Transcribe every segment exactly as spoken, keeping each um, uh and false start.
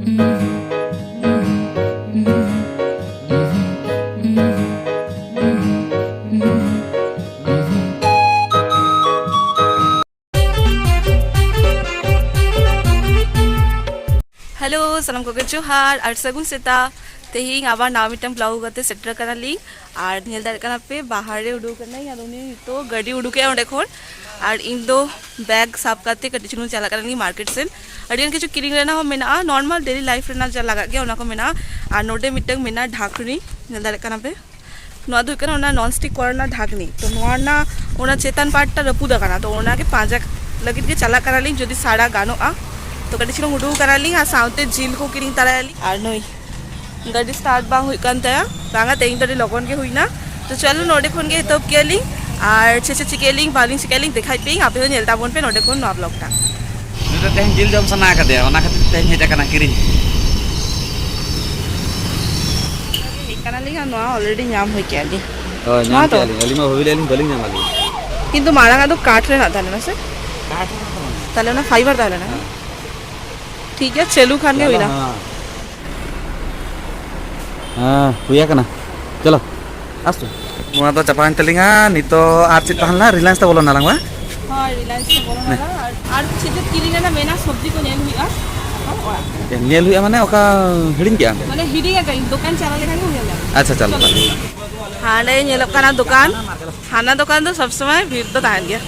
Hello, ᱥᱟᱱᱟᱢ ᱠᱚᱜᱮ ᱡᱚᱦᱟᱨ ᱟᱨ ᱥᱟᱹᱜᱩᱱ ᱥᱮᱛᱟᱜ᱾ ᱛᱮᱦᱮᱧ ᱟᱵᱟᱨ ᱱᱟᱣᱟ ᱢᱤᱫᱴᱟᱝ ᱵᱞᱚᱜ ᱟᱹᱜᱩ ᱠᱟᱛᱮ ᱥᱮᱴᱮᱨ ᱠᱟᱱᱟᱞᱤᱧ᱾ ᱟᱨ ᱧᱮᱞ ᱫᱟᱲᱮᱭᱟᱜ ᱠᱟᱱᱟ ᱯᱮ, ᱵᱟᱦᱟᱨ ᱨᱮ ᱩᱰᱩᱠ ᱠᱟᱱᱟᱭ ᱟᱨ ᱩᱱᱤ ᱱᱤᱛᱚᱜ ᱜᱟᱹᱰᱤ ᱩᱰᱩᱠᱮᱜᱼᱟ ᱚᱸᱰᱮ ᱠᱷᱚᱱ᱾ ᱟᱨ ᱤᱧ ᱫᱚ ᱵᱮᱜᱽ ᱥᱟᱵ ᱠᱟᱛᱮ ᱠᱟᱹᱴᱤᱡ ᱪᱩᱞᱩᱝ ᱪᱟᱞᱟᱜ ᱠᱟᱱᱟᱞᱤᱧ ᱢᱟᱨᱠᱮᱴ ᱥᱮᱱ᱾ ᱟᱹᱰᱤᱜᱟᱱ ᱠᱤᱪᱷᱩ ᱠᱤᱨᱤᱧ ᱨᱮᱱᱟᱜ ᱦᱚᱸ ᱢᱮᱱᱟᱜᱼᱟ, ᱱᱚᱨᱢᱟᱞ ᱰᱮᱞᱤ ᱞᱟᱭᱤᱯᱷ ᱨᱮᱱᱟᱜ ᱡᱟ ᱞᱟᱜᱟᱜ ᱜᱮᱭᱟ ᱚᱱᱟ ᱠᱚ ᱢᱮᱱᱟᱜᱼᱟ᱾ ᱟᱨ ᱱᱚᱰᱮ ᱢᱤᱫᱴᱟᱝ ᱢᱮᱱᱟᱜᱼᱟ ᱰᱷᱟᱠᱱᱤ, ᱧᱮᱞ ᱫᱟᱲᱮᱭᱟᱜ ᱠᱟᱱᱟ ᱯᱮ᱾ ᱱᱚᱣᱟ ᱫᱚ ᱦᱩᱭᱩᱜ ᱠᱟᱱᱟ ᱚᱱᱟ ᱱᱚᱱ ᱥᱴᱤᱠ ᱠᱚᱲᱟ ᱨᱮᱱᱟᱜ ᱰᱷᱟᱠᱱᱤ᱾ ᱛᱚ ᱱᱚᱣᱟ ᱨᱮᱱᱟᱜ ᱚᱱᱟ ᱪᱮᱛᱟᱱ ᱯᱟᱨᱴ ᱴᱟ ᱨᱟᱹᱯᱩᱫ ᱟᱠᱟᱱᱟ, ᱛᱚ ᱚᱱᱟᱜᱮ ᱯᱟᱸᱡᱟ ᱞᱟᱹᱜᱤᱫ ᱜᱮ ᱪᱟᱞᱟᱜ ᱠᱟᱱᱟᱞᱤᱧ, ᱡᱩᱫᱤ ᱥᱟᱲᱟ ᱜᱟᱱᱚᱜᱼᱟ᱾ ᱛᱚ ᱠᱟᱹᱴᱤᱡ ᱪᱩᱞᱩᱝ ᱩᱰᱩᱠ ᱠᱟᱱᱟᱞᱤᱧ ᱟᱨ ᱥᱟᱶᱛᱮ ᱡᱤᱞ ᱠᱚ ᱠᱤᱨᱤᱧ ᱛᱟᱨᱟᱭᱟᱞᱤᱧ᱾ ᱟᱨ ᱱᱩᱭ ᱜᱟᱹᱰᱤ ᱥᱴᱟᱨᱴ ᱵᱟᱝ ᱦᱩᱭᱩᱜ ᱠᱟᱱ ᱛᱟᱭᱟ, ᱵᱟᱝᱟ, ᱛᱮᱦᱮᱧ ᱫᱚ ᱟᱹᱰᱤ ᱞᱚᱜᱚᱱ ᱜᱮ ᱦᱩᱭᱱᱟ᱾ ᱛᱚ ᱪᱚᱞᱚ, ᱱᱚᱰᱮ ᱠᱷᱚᱱ ᱜᱮ ᱮᱛᱚᱦᱚᱵ ᱠᱮᱭᱟᱞᱤᱧ᱾ ᱟᱨ ᱪᱮᱫ ᱪᱮᱫ ᱪᱤᱠᱟᱹᱭᱟᱞᱤᱧ ᱵᱟᱹᱞᱤᱧ ᱪᱤᱠᱟᱹᱭᱟᱞᱤᱧ ᱫᱮᱠᱷᱟᱭ ᱯᱮᱭᱟᱹᱧ, ᱟᱯᱮ ᱦᱚᱸ ᱧᱮᱞ ᱛᱟᱵᱚᱱ ᱯᱮ ᱱᱚᱰᱮ ᱠᱷᱚᱱ ᱱᱚᱣᱟ ᱵᱞᱚᱜ ᱴᱟ᱾ ᱩᱱᱤ ᱫᱚ ᱛᱮᱦᱮᱧ ᱡᱤᱞ ᱡᱚᱢ ᱥᱟᱱᱟ ᱟᱠᱟᱫᱮᱭᱟ, ᱚᱱᱟ ᱠᱷᱟᱹᱛᱤᱨ ᱛᱮ ᱦᱮᱡ ᱟᱠᱟᱱᱟ ᱠᱤᱨᱤᱧ᱾ ᱦᱮᱡ ᱠᱟᱱᱟᱞᱤᱧ ᱟᱨ ᱱᱚᱣᱟ ᱚᱞᱨᱮᱰᱤ ᱧᱟᱢ ᱦᱩᱭ ᱠᱮᱜᱼᱟ ᱞᱤᱧ᱾ ᱦᱳᱭ, ᱱᱚᱣᱟ ᱧᱟᱢ ᱫᱚ? ᱠᱮᱜᱼᱟ ᱞᱤᱧ, ᱟᱹᱞᱤᱧ ᱢᱟ ᱵᱷᱟᱹᱵᱤ ᱞᱮᱫ ᱞᱤᱧ ᱵᱟᱹᱞᱤᱧ ᱧᱟᱢᱟ ᱞᱤᱧ᱾ ᱠᱤᱱᱛᱩ ᱢᱟᱲᱟᱝ ᱟᱜ ᱫᱚ ᱠᱟᱴ ᱨᱮᱱᱟᱜ ᱛᱟᱦᱮᱸ ᱞᱮᱱᱟ ᱥᱮ? ᱠᱟᱴ ᱨᱮᱱᱟᱜ ᱫᱚ ᱵᱟᱝ᱾ ᱛᱟᱦᱞᱮ ᱚᱱᱟ ᱯᱷᱟᱭᱵᱟᱨ ᱛᱟᱦᱮᱸ ᱞᱮᱱᱟ? ᱦᱮᱸ᱾ ᱴᱷᱤᱠ ᱜᱮᱭᱟ, ᱪᱟᱹᱞᱩ ᱠᱷᱟᱱ ᱜᱮ ᱪᱚᱞᱚ, ᱦᱩᱭᱱᱟ᱾ ᱦᱮᱸ᱾ ᱦᱮᱸ, ᱦᱩᱭ ᱟᱠᱟᱱᱟ᱾ ᱪᱚᱞᱚ, ᱟᱥᱛᱮ᱾ ᱱᱚᱣᱟ ᱫᱚ ᱪᱟᱵᱟᱭᱮᱱ ᱛᱟᱹᱞᱤᱧᱟ᱾ ᱱᱤᱛᱚᱜ ᱟᱨ ᱪᱮᱫ ᱛᱟᱦᱮᱸ ᱞᱮᱱᱟ? ᱨᱤᱞᱟᱭᱮᱱᱥ ᱛᱮ ᱵᱚᱞᱚᱱᱟ ᱞᱟᱝ ᱵᱟᱝ? ᱦᱳᱭ, ᱨᱤᱞᱟᱭᱮᱱᱥ ᱛᱮ ᱵᱚᱞᱚᱱᱟ ᱞᱟᱝ᱾ ᱟᱨ, ᱟᱨ ᱪᱮᱫ ᱪᱮᱫ ᱠᱤᱨᱤᱧ ᱨᱮᱱᱟᱜ ᱢᱮᱱᱟᱜᱼᱟ, ᱥᱚᱵᱽᱡᱤ ᱠᱚ ᱧᱮᱞ ᱦᱩᱭᱩᱜᱼᱟ᱾ ᱛᱟᱨᱯᱚᱨ ᱚᱲᱟᱜ᱾ ᱧᱮᱞ ᱦᱩᱭᱩᱜᱼᱟ ᱢᱟᱱᱮ ᱚᱠᱟ ᱦᱤᱲᱤᱧ ᱠᱮᱜᱼᱟ? ᱢᱟᱱᱮ ᱦᱤᱲᱤᱧ ᱟᱠᱟᱫᱟᱹᱧ, ᱫᱚᱠᱟᱱ ᱪᱟᱞᱟᱣ ᱞᱮᱠᱷᱟᱱ ᱜᱮ ᱦᱩᱭᱩᱜᱼᱟ᱾ ᱟᱪᱪᱷᱟ, ᱪᱟᱞᱟᱜ ᱠᱟᱱᱟ᱾ ᱦᱟᱸᱰᱮ ᱧᱮᱞᱚᱜ ᱠᱟᱱᱟ ᱫᱚᱠᱟᱱ᱾ ᱦᱟᱱᱟ ᱫᱚᱠᱟᱱ ᱫᱚ ᱥᱚᱵᱽ ᱥᱚᱢᱚᱭ ᱵᱷᱤᱲ ᱫᱚ ᱛᱟᱦᱮᱱ ᱜᱮᱭᱟ᱾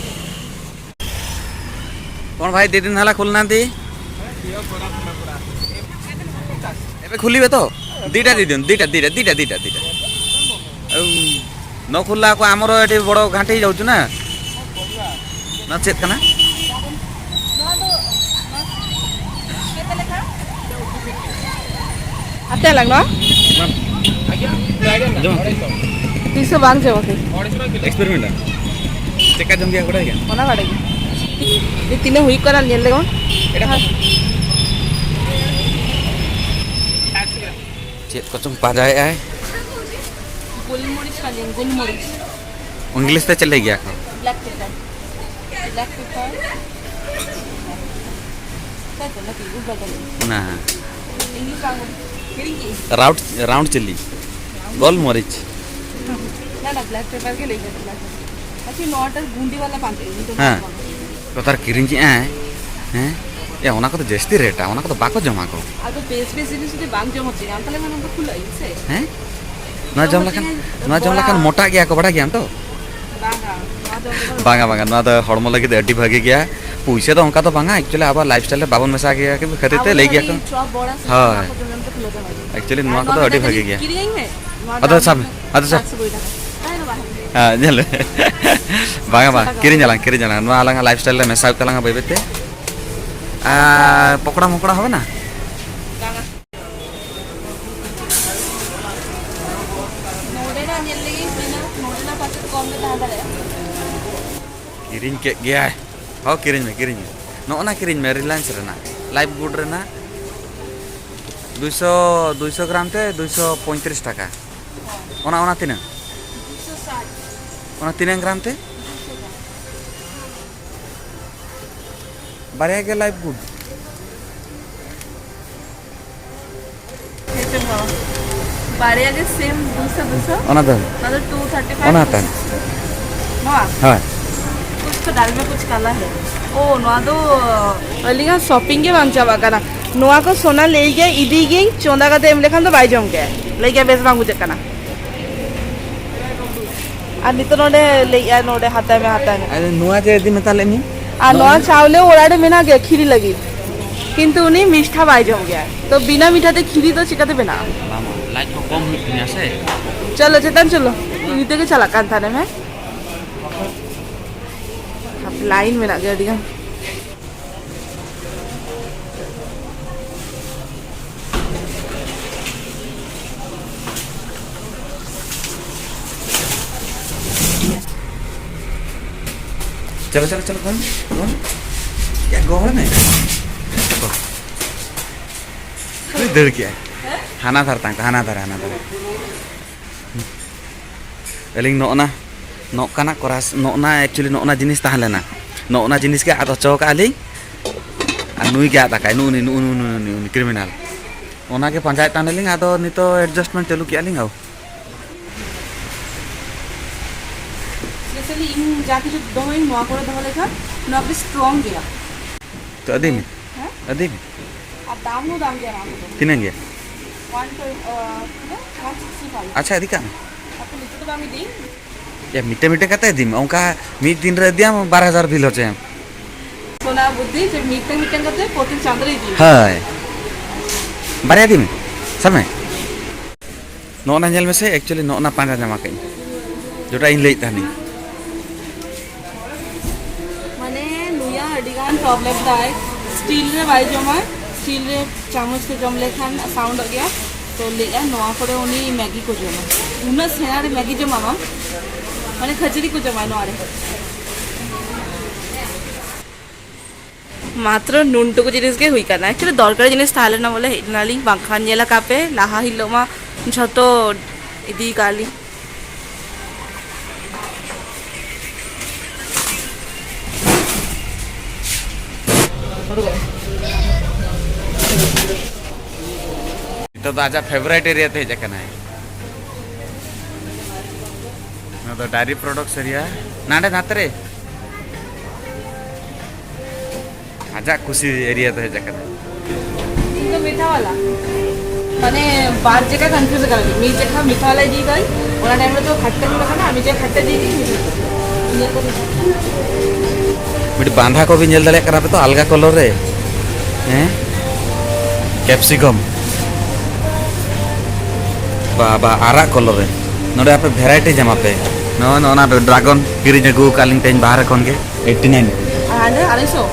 कौन भाई, दी दिन हला खुलना दी। ଏବେ ଖୋଲିବେ ତ? ଦିଟା ଦେଇଦିଅନ୍ତୁ, ଦିଟା, ଦିଟା, ଦିଟା, ଦିଟା, ଦିଟା। ଆଉ ନ ଖୋଲିଲା କୁ ଆମର ଏଠି ବଡ଼ ଘାଣ୍ଟି ହେଇଯାଉଛୁ ନା। ନା, ଚେକ୍ କନା। ᱟᱛᱮ ᱞᱟᱜᱽᱱᱚ? ᱡᱚᱢ᱾ ᱛᱤᱥ ᱦᱚᱸ ᱵᱟᱝ ᱡᱚᱢ ᱟᱠᱟᱫᱟᱹᱧ᱾ ᱮᱠᱥᱯᱮᱨᱤᱢᱮᱱᱴ᱾ ᱪᱮᱠᱟ ᱡᱚᱢ ᱜᱮᱭᱟ ᱵᱟᱰᱟᱭ ᱜᱮᱭᱟ? ᱚᱱᱟ ᱵᱟᱰᱟᱭ ᱜᱮ᱾ ᱛᱤᱱᱟᱹᱜ ᱦᱩᱭᱩᱜ ᱠᱟᱱᱟ ᱧᱮᱞ ᱞᱮᱜᱮ ᱵᱚᱱ᱾ ᱪᱮᱫ ᱠᱚᱪᱚᱝ ᱯᱟᱸᱡᱟᱭᱮᱫ ᱟᱭ᱾ ᱜᱳᱞᱢᱚᱨᱤᱪ ᱯᱟᱞᱮᱱ, ᱜᱳᱞᱢᱚᱨᱤᱪ᱾ ᱤᱝᱞᱤᱥ ᱛᱮ ᱪᱮᱫ ᱞᱟᱹᱭ ᱜᱮᱭᱟ ᱠᱚ? Black paper. Black paper. ᱛᱟᱭ ᱛᱚ, ᱱᱟᱠᱤ ᱩᱵ ᱵᱟᱫᱟᱞ᱾ ᱚᱱᱟ᱾ ᱤᱧ ᱫᱚ ᱵᱟᱝ ᱠᱤᱨᱤᱧ ᱠᱮᱫ ᱤᱧ᱾ ᱨᱟᱣᱩᱱᱰ, ᱨᱟᱣᱩᱱᱰ ᱪᱤᱞᱤ, ᱜᱳᱞ ᱢᱚᱨᱤᱪ᱾ ᱱᱟ, ᱱᱟ, ᱵᱞᱮᱠ ᱯᱮᱯᱟᱨ ᱜᱮ ᱞᱟᱹᱭ ᱠᱟᱱᱟ, ᱵᱞᱮᱠ ᱯᱮᱯᱟᱨ᱾ ᱟᱪᱪᱷᱟ, ᱱᱚᱣᱟᱴᱟᱜ ᱜᱩᱸᱰᱤ ᱵᱟᱞᱟ ᱵᱟᱝ ᱠᱟᱱᱟ, ᱤᱧ ᱫᱚ ᱦᱮᱸ᱾ ᱵᱟᱝ᱾ ᱱᱮᱛᱟᱨ ᱠᱤᱨᱤᱧ ᱠᱮᱜᱼᱟᱭ, ᱦᱮᱸ? ᱮ, ᱚᱱᱟ ᱠᱚᱫᱚ ᱡᱟᱹᱥᱛᱤ ᱨᱮᱴᱟ, ᱚᱱᱟ ᱠᱚᱫᱚ ᱵᱟᱠᱚ ᱡᱚᱢᱟ ᱠᱚ᱾ ᱟᱫᱚ ᱵᱮᱥ ᱵᱮᱥ ᱡᱤᱱᱤᱥ ᱡᱩᱫᱤ ᱵᱟᱝ ᱡᱚᱢ ᱦᱚᱪᱚᱧᱟ, ᱛᱟᱦᱞᱮ ᱢᱟ ᱱᱚᱣᱟ ᱫᱚ ᱠᱷᱩᱞᱟᱹᱜ ᱟᱹᱧ ᱥᱮ? ᱦᱮᱸ? ᱱᱚᱣᱟ ᱡᱚᱢ ᱡᱚᱢ ᱞᱮᱠᱷᱟᱱ, ᱦᱚᱪᱚᱧ, ᱱᱚᱣᱟ ᱡᱚᱢ ᱵᱚᱲᱟ᱾ ᱞᱮᱠᱷᱟᱱ ᱢᱚᱴᱟᱜ ᱜᱮᱭᱟ ᱠᱚ, ᱵᱟᱲᱟᱭ ᱜᱮᱭᱟᱢ ᱛᱚ? ᱵᱟᱝᱟ, ᱱᱚᱣᱟ ᱫᱚ ᱵᱟᱝᱟ, ᱵᱟᱝᱟ, ᱱᱚᱣᱟ ᱫᱚ ᱦᱚᱲᱢᱚ ᱞᱟᱹᱜᱤᱫ ᱟᱹᱰᱤ ᱵᱷᱟᱜᱮ ᱜᱮᱭᱟ᱾ ᱯᱩᱭᱥᱟᱹ ᱫᱚ ᱚᱱᱠᱟ ᱫᱚ ᱵᱟᱝᱟ, actually ᱟᱵᱚᱣᱟᱜ lifestyle ᱨᱮ ᱵᱟᱵᱚᱱ ᱢᱮᱥᱟ ᱜᱮᱭᱟ ᱠᱷᱟᱹᱛᱤᱨ ᱛᱮ ᱟᱵᱚ ᱞᱟᱹᱭ ᱫᱚ ᱜᱮᱭᱟ ᱠᱚ᱾ ᱟᱹᱰᱤ ᱪᱚᱯ ᱵᱚᱲᱟ ᱥᱮ ᱦᱳᱭ᱾ ᱚᱱᱟ ᱠᱚ ᱡᱚᱢ ᱡᱚᱢ ᱛᱮ ᱯᱷᱩᱞᱟᱹᱣ ᱪᱟᱵᱟᱜ ᱜᱮᱭᱟ᱾ Actually ᱟᱨ ᱱᱚᱣᱟ ᱱᱚᱣᱟ ᱠᱚᱫᱚ ᱢᱤᱫᱴᱟᱝ ᱟᱹᱰᱤ ᱵᱷᱟᱜᱮ ᱡᱩᱫᱤ ᱜᱮᱭᱟ᱾ ᱠᱤᱨᱤᱧ ᱟᱹᱧ ᱢᱮ, ᱱᱚᱣᱟ ᱟᱫᱚ ᱫᱟᱢ ᱥᱟᱵ ᱢᱮ, ᱟᱫᱚ ᱥᱟᱵ᱾ ᱥᱟᱛᱥᱚ ᱠᱩᱲᱤ ᱴᱟᱠᱟ᱾ ᱛᱟᱭ ᱫᱚ ᱵᱟᱝ᱾ ᱦᱮᱸ, ᱧᱮᱞ ᱢᱮ᱾ ᱵᱟᱝᱟ, ᱵᱟᱝ, ᱥᱟᱛᱥᱚ ᱴᱟᱠᱟ ᱠᱤᱨᱤᱧ ᱵᱟᱝ᱾ ᱟᱞᱟᱝ, ᱠᱤᱨᱤᱧ ᱟᱞᱟᱝ᱾ ᱱᱚᱣᱟ ᱟᱞᱟᱝᱟᱜ lifestyle ᱨᱮ ᱢᱮᱥᱟ ᱦᱩᱭᱩᱜ ᱛᱟᱞᱟᱝᱟ ᱵᱟᱹᱭ ᱵᱟᱹᱭ ᱛᱮ᱾ ᱟᱨ ᱯᱚᱠᱚᱲᱟ ᱢᱚᱠᱚᱲᱟ ᱦᱚᱵᱮ ᱱᱟ? ᱵᱟᱝᱟ᱾ ᱱᱚᱰᱮᱱᱟᱜ ᱧᱮᱞ ᱞᱮᱜᱤᱧ ᱛᱤᱱᱟᱹᱜ, ᱱᱚᱰᱮᱱᱟᱜ ᱯᱟᱪᱮᱫ ᱠᱚᱢ ᱜᱮ ᱛᱟᱦᱮᱸ ᱫᱟᱲᱮᱭᱟᱜᱼᱟ᱾ ᱠᱤᱨᱤᱧ ᱠᱮᱫ ᱜᱮᱭᱟᱭ᱾ ᱦᱚᱸ, ᱠᱤᱨᱤᱧ ᱢᱮ, ᱠᱤᱨᱤᱧ ᱢᱮ᱾ ᱱᱚᱜᱼᱚ ᱱᱟ ᱠᱤᱨᱤᱧ ᱢᱮ, Reliance ᱨᱮᱱᱟᱜ, Life Good ᱨᱮᱱᱟᱜ᱾ ᱫᱩᱭᱥᱚ, ᱫᱩᱭᱥᱚ ᱜᱨᱟᱢ ᱛᱮ ᱫᱩᱭᱥᱚ ᱯᱚᱸᱭᱛᱨᱤᱥ ᱴᱟᱠᱟ᱾ ᱚᱱᱟ, ᱚᱱᱟ ᱛᱤᱱᱟᱹᱜ? ᱫᱩᱭᱥᱚ ᱥᱟᱴ᱾ ᱚᱱᱟ ᱛᱤᱱᱟᱹᱜ ᱜᱨᱟᱢ ᱛᱮ? ᱫᱩᱭᱥᱚ ᱜᱨᱟᱢ᱾ ᱵᱟᱨᱭᱟ ᱜᱮ Life Good᱾ ᱦᱮᱸ ᱪᱚᱝ ᱵᱟᱵᱟ᱾ ᱵᱟᱨᱭᱟ ᱜᱮ same ᱫᱩᱥᱚ, ᱫᱩᱥᱚ᱾ ᱚᱱᱟ ᱫᱚ? ᱚᱱᱟ ᱫᱚ two thirty five, ᱚᱱᱟ ᱦᱟᱛᱟᱣ᱾ Two sixty᱾ ᱱᱚᱣᱟ? ᱦᱳᱭ᱾ ᱠᱩᱪ ᱛᱚ ᱰᱟᱞ ᱢᱮ ᱠᱩᱪ ᱠᱟᱞᱟ ᱦᱮ᱾ ᱳ, ᱱᱚᱣᱟ ᱫᱚ ᱟᱹᱞᱤᱧᱟᱜ shopping ᱜᱮ ᱵᱟᱝ ᱪᱟᱵᱟᱜ ᱠᱟᱱᱟ᱾ ᱱᱚᱣᱟ ᱠᱚ ᱥᱳᱱᱟ ᱞᱟᱹᱭ ᱜᱮ, ᱤᱫᱤ ᱜᱮ, ᱪᱚᱸᱫᱟ ᱠᱟᱛᱮ ᱮᱢ ᱞᱮᱠᱷᱟᱱ ᱫᱚ ᱵᱟᱭ ᱡᱚᱢ ᱜᱮ᱾ ᱞᱟᱹᱭ ᱜᱮ ᱵᱮᱥ ᱵᱟᱝ ᱵᱩᱡᱷᱟᱹᱜ ᱠᱟᱱᱟ᱾ ᱟᱨ ᱱᱤᱛᱚᱜ ᱱᱚᱰᱮ ᱞᱟᱹᱭᱮᱜᱼᱟᱭ, ᱱᱚᱰᱮ ᱦᱟᱛᱟᱣ ᱢᱮ, ᱦᱟᱛᱟᱣ ᱢᱮ᱾ ᱟᱫᱚ ᱱᱚᱣᱟ ᱡᱮ ᱤᱫᱤ ᱢᱮᱛᱟ ᱞᱮᱫ ᱢᱮ? ᱟᱨ ᱱᱚᱣᱟ ᱪᱟᱣᱞᱮ ᱚᱲᱟᱜ ᱨᱮ ᱢᱮᱱᱟᱜ ᱜᱮᱭᱟ ᱠᱷᱤᱨᱤ ᱞᱟᱹᱜᱤᱫ, ᱠᱤᱱᱛᱩ ᱩᱱᱤ ᱢᱤᱴᱷᱟ ᱵᱟᱭ ᱡᱚᱢ ᱜᱮᱭᱟ᱾ ᱛᱚ ᱵᱤᱱᱟ ᱢᱤᱴᱷᱟ ᱛᱮ ᱠᱷᱤᱨᱤ ᱫᱚ ᱪᱤᱠᱟᱹᱛᱮ ᱵᱮᱱᱟᱜᱼᱟ? ᱵᱟᱝ, ᱞᱟᱡ ᱠᱚ ᱠᱚᱢ ᱦᱩᱭᱩᱜ ᱛᱤᱧᱟ ᱥᱮ᱾ ᱪᱚᱞᱚ ᱪᱮᱛᱟᱱ ᱪᱚᱞᱚ, ᱱᱤᱛᱚᱜ ᱜᱮ ᱪᱟᱞᱟᱜ ᱠᱟᱱ ᱛᱟᱦᱮᱱᱮᱢ, ᱦᱮᱸ? ᱞᱟᱭᱤᱱ ᱢᱮᱱᱟᱜ ᱜᱮᱭᱟ ᱟᱹᱰᱤ ᱜᱟᱱ᱾ ᱪᱚᱞᱚ, ᱪᱚᱞᱚ, ᱪᱚᱞᱚ, ᱠᱚᱱ, ᱠᱚᱱ᱾ ᱭᱟ, ᱜᱚᱦᱚᱲ ᱢᱮ᱾ ᱩᱱᱤ ᱫᱟᱹᱲ ᱠᱮᱜᱼᱟᱭ᱾ ᱦᱟᱱᱟ ᱫᱷᱟᱨᱮ ᱛᱟᱝ, ᱦᱟᱱᱟ ᱫᱷᱟᱨᱮ, ᱦᱟᱱᱟ ᱫᱷᱟᱨᱮ᱾ ᱟᱹᱞᱤᱧ ᱱᱚᱜᱼᱱᱟ, ᱱᱚᱝᱠᱟᱱᱟᱜ ᱠᱚᱨᱟᱥ, ᱱᱚᱜᱼᱱᱟ actually ᱱᱚᱜᱼᱱᱟ ᱡᱤᱱᱤᱥ ᱛᱟᱦᱮᱸ ᱞᱮᱱᱟ᱾ ᱱᱚᱜᱼᱱᱟ ᱡᱤᱱᱤᱥ ᱜᱮ ᱟᱫ ᱦᱚᱪᱚ ᱠᱟᱜᱼᱟ ᱞᱤᱧ᱾ ᱟᱨ ᱱᱩᱭ ᱜᱮ ᱟᱫ ᱟᱠᱟᱫ, ᱱᱩᱜᱼᱩ ᱱᱩᱭ, ᱱᱩᱜᱼᱩ ᱱᱩᱭ, ᱱᱩᱜᱼᱩ ᱱᱩᱭ, ᱱᱩᱜᱼᱩ ᱱᱩᱭ criminal᱾ ᱚᱱᱟᱜᱮ ᱯᱟᱸᱡᱟᱭᱮᱫ ᱛᱟᱦᱮᱱᱟᱞᱤᱧ, ᱟᱫᱚ ᱱᱤᱛᱚᱜ adjustment ᱪᱟᱹᱞᱩ ᱠᱮᱜᱼᱟ ᱞᱤᱧ᱾ ᱟᱣ᱾ Specially ᱤᱧ ᱡᱟ ᱠᱤᱪᱷᱩ ᱫᱚᱦᱚᱭᱟᱹᱧ ᱱᱚᱣᱟ ᱠᱚᱨᱮ ᱫᱚᱦᱚ ᱞᱮᱠᱷᱟᱱ ᱱᱚᱣᱟ ᱠᱤ strong ᱜᱮᱭᱟ᱾ ᱛᱚ ᱤᱫᱤ ᱢᱮ᱾ ᱦᱮᱸ? ᱤᱫᱤ ᱢᱮ᱾ ᱟᱨ ᱫᱟᱢ ᱦᱚᱸ ᱫᱟᱢ ᱜᱮᱭᱟ ᱱᱚᱣᱟ ᱠᱚᱫᱚ᱾ ᱛᱤᱱᱟᱹᱜ ᱜᱮᱭᱟ? One twenty, ᱟᱸ, ᱛᱤᱱᱟᱹᱜ? One sixty five᱾ ᱟᱪᱪᱷᱟ, ᱤᱫᱤ ᱠᱟᱜ ᱢᱮ᱾ ᱟᱯᱮ ᱱᱤᱛᱚᱜ ᱫᱚ ᱵᱟᱢ ᱤᱫᱤᱭᱟ? ᱭᱟ, ᱢᱤᱫᱴᱮᱱ ᱢᱤᱫᱴᱮᱱ ᱠᱟᱛᱮ ᱤᱫᱤ ᱢᱮ᱾ ᱚᱱᱠᱟ ᱢᱤᱫ ᱫᱤᱱ ᱨᱮ ᱤᱫᱤᱭᱟᱢ, ᱵᱟᱨ ᱦᱟᱡᱟᱨ bill ᱦᱚᱪᱚᱭᱟᱢ᱾ ᱥᱚᱱᱟ ᱵᱩᱫᱽᱫᱷᱤ ᱡᱮ ᱢᱤᱫᱴᱮᱱ ᱢᱤᱫᱴᱮᱱ ᱠᱟᱛᱮ ᱯᱨᱚᱛᱮᱠ ᱪᱟᱸᱫᱳ ᱨᱮ ᱤᱫᱤ ᱢᱮ᱾ ᱦᱳᱭ᱾ ᱵᱟᱨᱭᱟ ᱤᱫᱤ ᱢᱮ᱾ ᱥᱟᱵ ᱢᱮ᱾ ᱱᱚᱜᱼᱚ ᱱᱟ ᱧᱮᱞ ᱢᱮᱥᱮ, actually ᱱᱚᱜᱼᱚ ᱱᱟ ᱯᱟᱸᱡᱟ ᱧᱟᱢ ᱟᱠᱟᱫᱟᱹᱧ, ᱡᱮᱴᱟ ᱤᱧ ᱞᱟᱹᱭᱮᱫ ᱛᱟᱦᱮᱱᱤᱧ᱾ ᱢᱟᱱᱮ ᱱᱩᱭᱟᱜ ᱟᱹᱰᱤ ᱜᱟᱱ problem ᱛᱟᱭ, steel ᱨᱮ ᱵᱟᱭ ᱡᱚᱢᱟ, steel ᱨᱮ ᱪᱟᱢᱚᱪ ᱛᱮ ᱡᱚᱢ ᱞᱮᱠᱷᱟᱱ soundᱚᱜ ᱜᱮᱭᱟ᱾ ᱛᱚ ᱞᱟᱹᱭᱮᱫᱼᱟ ᱱᱚᱣᱟ ᱠᱚᱨᱮ ᱩᱱᱤ ᱢᱮᱜᱤ ᱠᱚ ᱡᱚᱢᱟ, ᱩᱱᱟᱹᱜ ᱥᱮᱬᱟ ᱨᱮ ᱢᱮᱜᱤ ᱡᱚᱢᱟ ᱵᱟᱝ, ᱢᱟᱱᱮ ᱠᱷᱟᱹᱡᱟᱹᱲᱤ ᱠᱚ ᱡᱚᱢᱟ ᱱᱚᱣᱟ ᱨᱮ᱾ ᱢᱟᱛᱨᱚ ᱱᱩᱱᱴᱩᱠᱩ ᱡᱤᱱᱤᱥ ᱜᱮ ᱦᱩᱭ ᱠᱟᱱᱟ᱾ Actually ᱫᱚᱨᱠᱟᱨᱤ ᱡᱤᱱᱤᱥ ᱛᱟᱦᱮᱸ ᱞᱮᱱᱟ ᱵᱚᱞᱮ ᱦᱮᱡ ᱞᱮᱱᱟᱞᱤᱧ, ᱵᱟᱝᱠᱷᱟᱱ ᱧᱮᱞ ᱟᱠᱟᱫ ᱯᱮ ᱞᱟᱦᱟ ᱦᱤᱞᱳᱜ ᱢᱟ ᱡᱷᱚᱛᱚ ᱤᱫᱤ ᱠᱟᱜ ᱞᱤᱧ᱾ ᱱᱤᱛᱚᱜ ᱫᱚ ᱟᱡᱟᱜ favourite area ᱛᱮ ᱦᱮᱡ ᱟᱠᱟᱱᱟᱭ᱾ ᱱᱚᱣᱟ ᱫᱚ dairy products area᱾ ᱱᱟᱰᱮ ᱱᱟᱛᱮ ᱨᱮ᱾ ᱟᱡᱟᱜ ᱠᱩᱥᱤ area ᱛᱮ ᱦᱮᱡ ᱟᱠᱟᱱᱟ᱾ ᱤᱧ ᱫᱚ ᱢᱤᱴᱷᱟ ᱣᱟᱞᱟ᱾ ᱢᱟᱱᱮ ᱵᱟᱨ ᱡᱟᱭᱜᱟ confuse ᱟᱠᱟᱱᱟ᱾ ᱢᱤᱫ ᱡᱟᱭᱜᱟ ᱢᱤᱴᱷᱟ ᱣᱟᱞᱟ ᱤᱫᱤ ᱠᱟᱜ ᱟᱹᱧ, ᱚᱱᱟ time ᱨᱮ ᱛᱚ ᱠᱷᱟᱴᱴᱟ ᱧᱩ ᱟᱠᱟᱱᱟ, ᱟᱨ ᱢᱤᱫ ᱡᱟᱭᱜᱟ ᱠᱷᱟᱴᱴᱟ ᱤᱫᱤ ᱠᱟᱜ ᱟᱹᱧ, ᱢᱤᱴᱷᱟ᱾ ᱤᱱᱟᱹ ᱠᱚ ᱢᱤᱫᱴᱤᱡ ᱵᱟᱸᱫᱷᱟ ᱠᱚᱯᱤ ᱧᱮᱞ ᱫᱟᱲᱮᱭᱟᱜ ᱠᱟᱱᱟ ᱯᱮ ᱛᱚ, ᱟᱞᱜᱟ colour ᱨᱮ᱾ ᱦᱮᱸ? Capsicum᱾ ᱵᱟ, ᱵᱟ, ᱟᱨᱟᱜ colour ᱨᱮ᱾ ᱱᱚᱰᱮ ᱟᱯᱮ variety ᱧᱟᱢᱟ ᱯᱮ᱾ ᱱᱚᱜᱼᱚᱭ ᱱᱚᱜᱼᱚ ᱱᱟ dragon ᱠᱤᱨᱤᱧ ᱟᱹᱜᱩ ᱟᱠᱟᱫ ᱞᱤᱧ ᱛᱮᱦᱮᱧ ᱵᱟᱦᱨᱮ ᱠᱷᱚᱱ ᱜᱮ᱾ Eighty nine᱾ ᱟᱨ ᱟᱲᱟᱭᱥᱚ?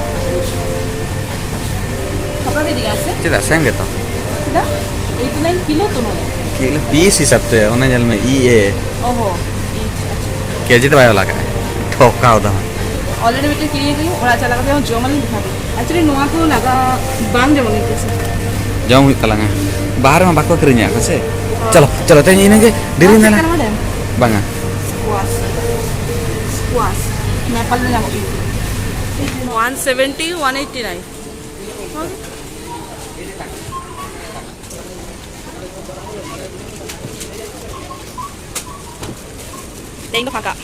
ᱥᱟᱯᱲᱟᱣ ᱜᱮ ᱤᱫᱤ ᱠᱟᱜᱼᱟ ᱥᱮ? ᱪᱮᱫᱟᱜ, same ᱜᱮᱛᱚ᱾ ᱪᱮᱫᱟᱜ? Eighty nine ᱠᱤᱞᱳ ᱛᱚ ᱱᱚᱣᱟ᱾ ᱠᱤᱞᱳ piece ᱦᱤᱥᱟᱹᱵ ᱛᱮ, ᱚᱱᱮ ᱧᱮᱞ ᱢᱮ, ᱤ ᱮ᱾ ᱚᱦᱚ, ᱤ ᱮ, ᱟᱪᱪᱷᱟ᱾ ᱠᱮᱡᱤ ᱫᱚ ᱵᱟᱭ ᱚᱞ ᱟᱠᱟᱫᱼᱟ, ᱴᱷᱚᱠᱟᱣ ᱫᱚ᱾ Already ᱢᱤᱫᱴᱮᱱ ᱠᱤᱨᱤᱧ ᱟᱹᱜᱩᱭ ᱦᱩᱭᱩᱜ, ᱚᱲᱟᱜ ᱪᱟᱞᱟᱣ ᱠᱟᱛᱮ ᱦᱚᱸ ᱡᱚᱢ ᱟᱹᱞᱤᱧ ᱵᱷᱟᱵᱤ᱾ Actually ᱱᱚᱣᱟ ᱠᱚ ᱞᱟᱜᱟ ᱵᱟᱝ ᱡᱚᱢ ᱦᱩᱭᱩᱜ ᱠᱟᱱᱟ ᱥᱮ᱾ ᱡᱚᱢ ᱦᱩᱭᱩᱜ ᱛᱟᱞᱟᱝᱟ, ᱵᱟᱦᱨᱮ ᱢᱟ ᱵᱟᱠᱚ ᱠᱤᱨᱤᱧᱟ ᱠᱚ ᱥᱮ᱾ ᱦᱳᱭ᱾ ᱪᱚᱞᱚ, ᱪᱚᱞᱚ, ᱛᱮᱦᱮᱧ ᱤᱱᱟᱹᱜᱮ, ᱰᱮᱨᱤ ᱱᱚᱣᱟ ᱪᱮᱫ ᱱᱟᱞᱟᱝ᱾ ᱠᱟᱱᱟ ᱵᱟᱰᱟᱭᱟᱢ? ᱵᱟᱝᱟ᱾ Squash᱾ Squash᱾ ᱱᱮᱯᱟᱞ ᱨᱮ ᱧᱟᱢᱚᱜ ᱜᱮᱭᱟ᱾ One seventy, one eighty nine᱾ ᱛᱮᱦᱮᱧ ᱫᱚ ᱯᱷᱟᱸᱠᱟ᱾